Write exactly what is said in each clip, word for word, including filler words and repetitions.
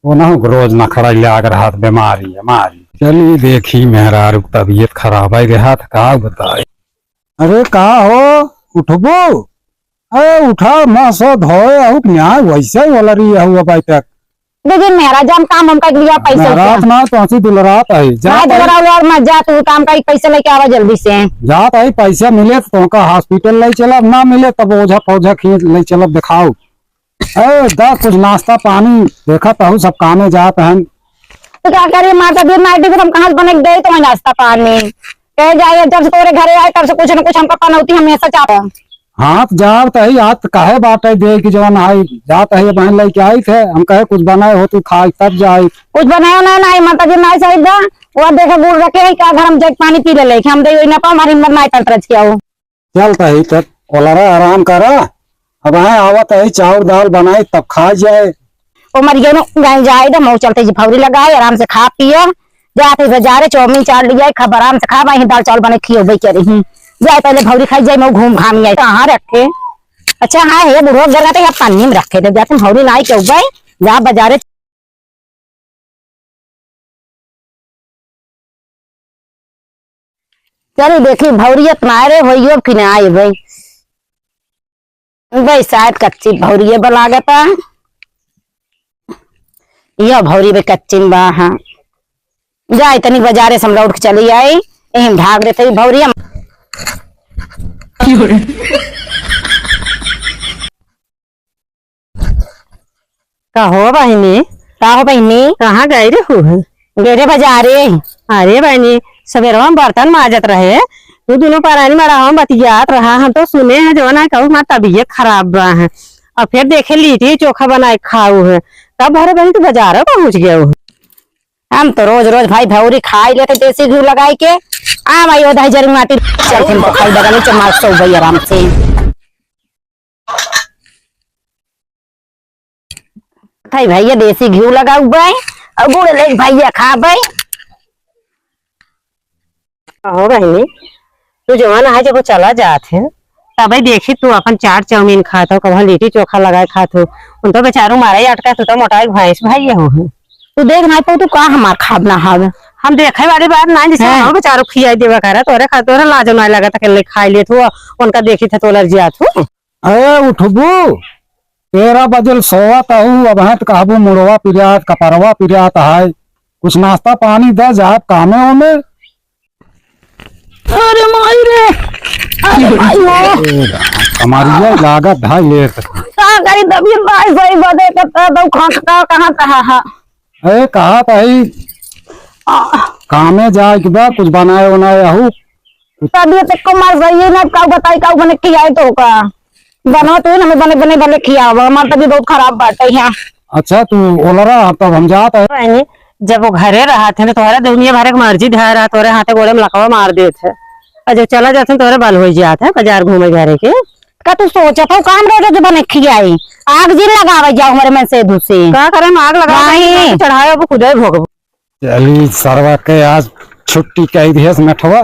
वो ना, रोज नखड़ा लाग रहत, बीमारी है, मारी। चली देखी, मेहरारू क तबियत खराब है रहत, का बताई। अरे का हो, उठबू? अरे उठा, मुँह सो धोए, अहू क न्याय वैसे ही होला रही है, अहू अबै तक। दीदी, मेहराज, हम काम हम कइ लिया, पैसा मेहराज उठा। ना, तो हंसी दुलरात है। जा ना भाई। दुलरात और मत जा, तू काम कइ, पैसा लेके आवा जल्दी से। जात है, पैसा मिले तो तोहका hospital ले चलब, ना मिले तब ओझा पौझा खींच ले चलब, देखाओ। ए, दा कुछ नाश्ता पानी, देखा तहु सब कामे जात हैं। तो का करी, माता दी नाइटी को हम कहाँ से बने के दे तुम्हें नाश्ता पानी? कहे जाए, जब से तोरे घरे आए, तब से कुछ न कुछ हमका पनौती हमेशा चाहते हैं। हाँ, तो जाब तही, आज तो कहे बाटे दे कि जवन आई, जात है बहन लेके आई थे, हम कहे कुछ बनाए हो तू खाए तब जाए। कुछ बनाए ना, नहीं, माता जी, नहीं सही दा, वो देखे गुड़ रखे है, का घर हम जाके पानी पी ले, लेके हम दे, ना पा, हमारी हिम्मत नहीं तंत्र किया हो। चलत ही तब ओलरा आराम करा। अब हैं आवत ही चाउर दाल बनाई तब खा जाए। ओ मरियो न गाय जाए दे, मऊ चलते जी भौरी लगाए, आराम से खा पिए। जाते बजारे चाउमीन चाट लिया, खब आराम से खा, वहीं दाल चावल बने खियो बई के रही। जाए पहले भौरी खाई जाए, मऊ घूम घाम आए। कहाँ रखे? अच्छा हाँ, हे बुढ़ो घर का तो यहाँ पन्नी में रखे दे, जाते भौरी ना आई क्यों गए, जा बजारे। चली देखी भौरिया त नाय रे होइयो कि ना आए भाई। भाई शायद कच्ची भौरिया बा लागत है। यह भौरी भाई कच्ची में बा, हाँ। जाए तनी बाजारे से हम लौट के चली आई। यही में ढाक देते ही भौरिया। का हो बहिनी? का हो बहिनी? कहाँ गई रहू है? गए रे बाजारे। अरे बहिनी, सबेरवा में बर्तन माजत रहे, तू दुनो परानी मड़ावा में बतियात रहा, हम तो सुने हैं जवन है कहू हमार तबीयत खराब बा है, और फिर देखे लिट्टी चोखा बनाए खाऊ है, तब भरे बहिनी तू बाजारो पहुँच गए हो। हम तो रोज रोज भाई भौरी खाई लेते देसी घी लगाई के, आ भाई ओधा जरी माटी चल के तो खाई बगल से मार सो भाई आराम से। खाई भैया देसी घी लगाऊ बे, और गुड़ ले भैया खा बे। हो बहिनी, तू जवान है जब वो चला जात है, तबे देखी तू अपन चाट चाउमीन खात हो, कबहन लिट्टी चोखा लगाए खात हो, उन तो बेचारू मारा ही अटका, तू तो मोटाई भैंस भाई हो। तू देख ना पाऊ, तू का हमार खाब ना हवे। हम देखे वाली बात ना, जैसे हैं। हम बेचारू खियाई देवा करा, तोरे खा, तोरे लाजो ना लगा, तक ले खाई लेत हो, उनका देखी थे तो लड़ जात हो। अरे उठबू, तेरह बजल सोवत हऊ, अबहें त कहबू मुड़वा पिरात, कपरवा पिरात है, कुछ नाश्ता पानी दे, जाब कामे ओमे। अरे माई रे, अरे माई हो। ए राम, कमरिया लागत है लेट। का करी तबीयत भाई सही बदे के तो दो खा का कहाँ कहाँ हा। ए कहा तही आ। कामे जाए के बा, कुछ बनाए उनाए आहू। तबीयत एको मार सही है ना, का बताई का बने खियाए तो का। बनवा तू ना, हमें बने, बने, बने खियावा, हमार तबीयत बहुत खराब बाटे यहाँ। अच्छा, तू ओलरा, तब हम जात है। बहनी, जब वो घरे रहत है, तो तोहरा दुनिया भर के मर्जी धाय रहा, तोरे हाथे गोड़े में लकवा मार देत है। और जब चला जात है, तोरे बल हो जात है, बाजार घूमे घरे के। का तू सोचत हो, काम रोज रोज बने खियाई? आग जिन लगावे जाओ हमारे मन से दूसरे। का करे, आग लगावे, नहीं। चढ़ाए, अब खुदे भोगबो। चली सरवा के आज छुट्टी कही दिहस मेठवा।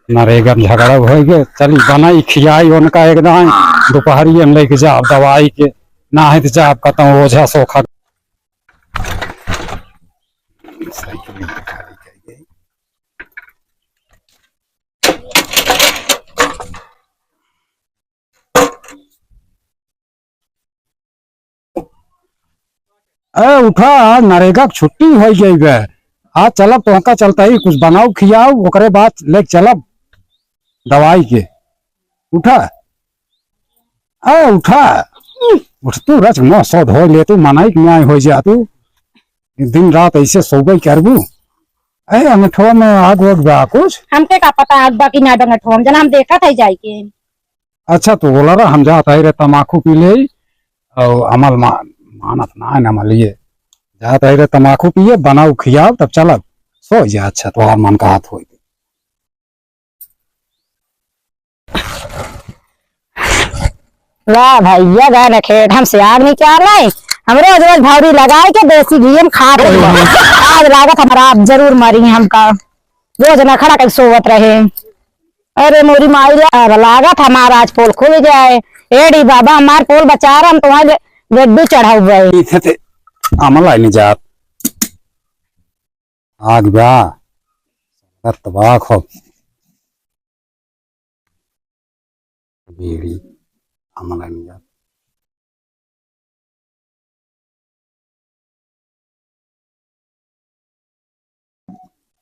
नरेगा में झगड़ा होइ गए, चली बनाई खियाई उनका एकदम दोपहरिये में लेके जाब दवाई के, ना है तो जाब कतौ ओझा सोखा। ए, उठा, आज नरेगा के छुट्टी होइ गई बे। आज चलब तोहका चलता ही कुछ बनाऊ खियाऊ, ओकरे बाद लेके चलब दवाई के। उठा, ए, उठा, उठ तू रच मुँह सो धो ले तू, मनाई के न्याय होइ जा तू। दिन रात ऐसे सोबे करबू। ए, अमेठवा में आग वाग बा कुछ? हमके का पता आग बा कि ना बा अमेठवा में, जना हम देखत है जाई के। अच्छा, तू बोला रहा, हम जात है रे तमाखू पी ले, और अमल मा-, मानत ना है ना मलिए। जात है रे तमाखू पिए, बनाऊ खियाओ, तब चलब। सो जा, अच्छा, तोहार मन का हाथ होई। ला भैया, गए न खेत, हमसे आग निकाल आए। हम रोज रोज भौरी लगाए के देसी घी में खात रही। आज लागत हमारा आप जरूर मरी हमका। रोज नखड़ा कई सोवत रहे। अरे मोरी माई रे, अब लागत हमार आज पोल खुल जाए। एड़ी बाबा, हमार पोल बचा रहा, हम तुम्हारे लड्डू चढ़ाऊ भाई। इथे ते अमला नहीं जात। आग बा, तबाह हो। बीड़ी, अमला नहीं जात।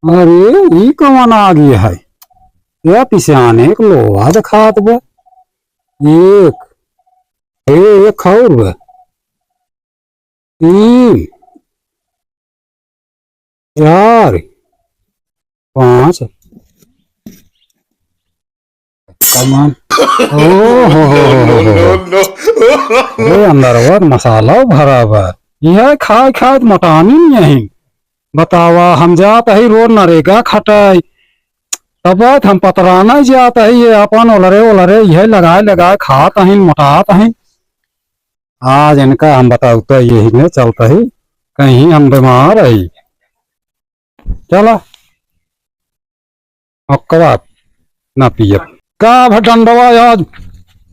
अरे, ई कौन आ गया है? या पिसान एक लोहा दिखात बा। एक, ए, एक और बा। तीन, चार, पाँच। सामान। ओ हो हो हो हो हो। अरे, अंदरवा मसाला भरा बा। यह खाए खाए मोटानी नहीं। बतावा, हम जात ही रोज नरेगा खटाई, तब हम पतराना जात ही, ये अपन ओलरे ओलरे यह लगाए लगाए खात ही, मोटात ही। आज इनका हम बताउत ही, यही में चलत ही, कहीं हम बीमार ही। चला, अक्कवा ना पियब। का भ डंडवा आज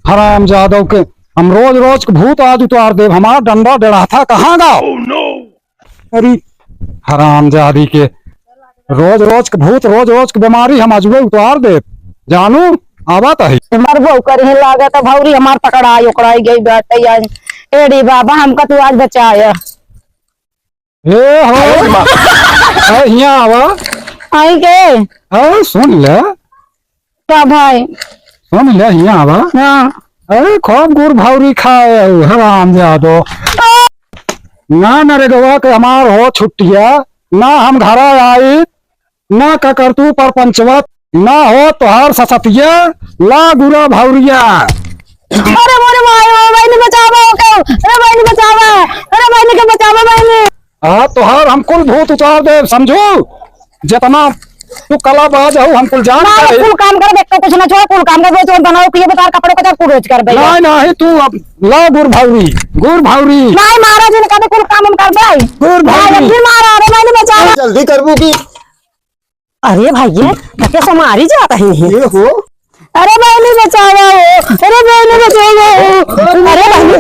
हराम जादव के, हम रोज रोज के भूत आज उतार देब। हमार डंडा डेढ़ाथा कहाँ गाओ? अरे हराम जादी के, रोज रोज के भूत, रोज रोज के बीमारी हम आजुए उतार देब। जानू, आवत ही। हमार बहू करे लागत है भौरी, हमार पकड़ाई ओकड़ाई गई बाटे आज। एड़ी बाबा, हमका तू आज बचाया। ए हो, ए, हियाँ आवा। आई के? ए, सुन ले। का भाई? सुन ले, हियाँ आवा। हाँ। ए, खूब गुड़ भौरी खाए हऊ, हराम जादो। ना नरेगवा के हमार हो छुट्टिया, ना हम घरा आई, ना ककर तू परपंचवा, ना हो तोहार ससतिया, ला गुरा भौरिया। अरे मोरे भाई, ओ बहिनी बचावा, ओके। अरे बहिनी बचावा, अरे बहिनी के बचावा बहिनी। हाँ, तोहार हम कुल भूत उतार देब, समझू? जितना तू कला बाज हऊ, हम कुल जान ना, करे। कुल काम कर, देख तो कुछ ना छोड़, कुल काम कर, रोज रोज बनाओ, पिए, बेकार कपड़ों को जब कुल रोज कर दे। नहीं, नहीं, तू अब ला गुर भौरी, गुर भौरी। नहीं, महाराज, इनका तो कुल काम हम कर दे। गुर नहीं, भौरी। अब भी मारा, अरे बहिनी बचावा। जल्दी करबू की। अरे भैया, कैसे मारी जात ही है? ये हो? अरे बहिनी बचावा हो, अरे बहिनी बचावा हो, अरे बहिनी।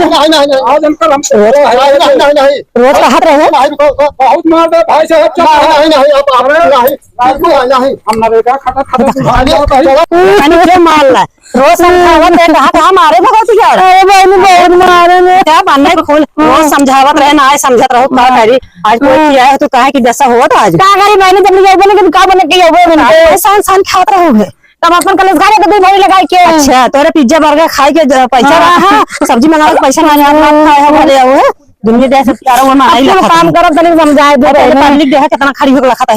नहीं, नहीं, नहीं। आज अंकल हम नहीं, नहीं, नहीं। रोज कहत रहे। नहीं, बहुत, बहुत, बहुत मार दे भाई साहब, चल। नहीं, नहीं, नहीं, अब आप अरे, नहीं, बिल्कुल नहीं, नहीं। हम नरेगा खाता, खाता, नहीं, नहीं। अरे, चलो। पानी के मार ला। रोज समझावत रहे, कहा, कहा मारे भगवती यार। अरे बहिनी, बहुत मारे में। क्या बनने को खोल, रोज समझावत रहे, ना आए समझत रहो, का करी? आज कोई हाँ। किया है तो कहा कि जैसा होत आज। का करी बहिनी, जब ले बने, का बने के हो बहिनी? का पैसा इंसान खात रहो है। तब अपन कलेश घरे के दू भरी लगाई के। अच्छा, तोरे पिज्जा बर्गर खाए के ज-, पैसा हाँ। रहा है, सब्जी मंगावे के पैसा ना, ना खाए हो, भले हो। दुनिया जैसे प्यारा हुआ, मारा ही अब लखा काम था। करब, तनी समझाए दे अरे, पहले। पब्लिक देखा कितना खड़ी होके लखा था।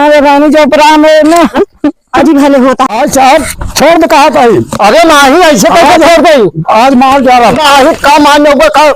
अरे बहिनी, जो प्राण है ना। अजी भले होता। आज साहब, छोड़ दे, कहा था ही। अरे नाही, ऐसे कैसे आज छोड़ दे? आज मार जा रहा। नाही, का मान लोगे, का,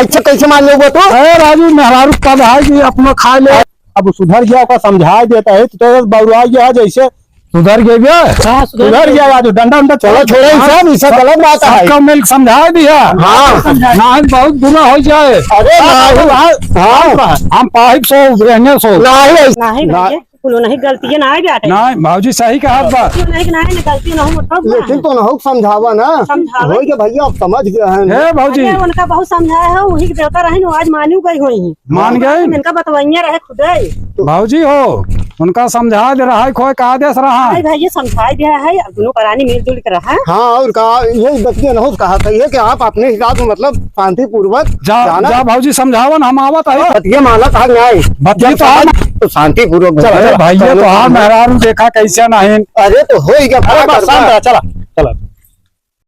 ऐसे कैसे मान लोगे तू? अरे राजू, मेहरारू का भाई जी अपना खा ले। अब सुधर गया, ओका समझा देता है, तो बौरा गया जैसे। सुधर गया बे? हाँ, सुधर सुधर गया। गया, राजू, डंडा, उंडा चलो, छोड़ो, छोड़ो, ई सब, ई सब गलत बात है। सबका मिल समझा दिया। हाँ। नाही, बहुत बुरा हो जाए। अरे हाँ, नाही। हाँ, हाँ। हम पाइप सो, रहने सो। नाही। नाही, नाही। भैया। कुल नहीं गलतियाँ ना आ जाते। ना, भौजी सही कहत बा। गलती नहीं, नहीं, गलती ना हो, तब ना लेकिन है। तो ना हो समझावा ना। समझावे। होई के भैया, अब समझ गया है। हे भौजी। अरे, उनका बहुत समझाया है, वही के देवता रहे ना, आज मानी गई हुई है। मान गए? इनका बतवैया रहे खुदे। भौजी हो, उनका समझा दे रहा है, खोए का आदेश रहा है। अरे भैया, समझा दिया है, अब दोनों परानी मिलजुल के रहा। हाँ, और का, ये बतिया ना हो कहा था, ये कि आप अपने हिसाब से, मतलब, शांतिपूर्वक जा, जाना। जा भौजी, समझावन, हम आवत है। बतिया मानत है, न्याय। बतिया जब तो हम समझ, तो शांतिपूर्वक चला, बैठो। अरे भैया, चलो। तो हाँ, मेहरारू देखा कैसे नहीं। अरे तो हो ही गया, अरे बस शांत रह, चला, चला।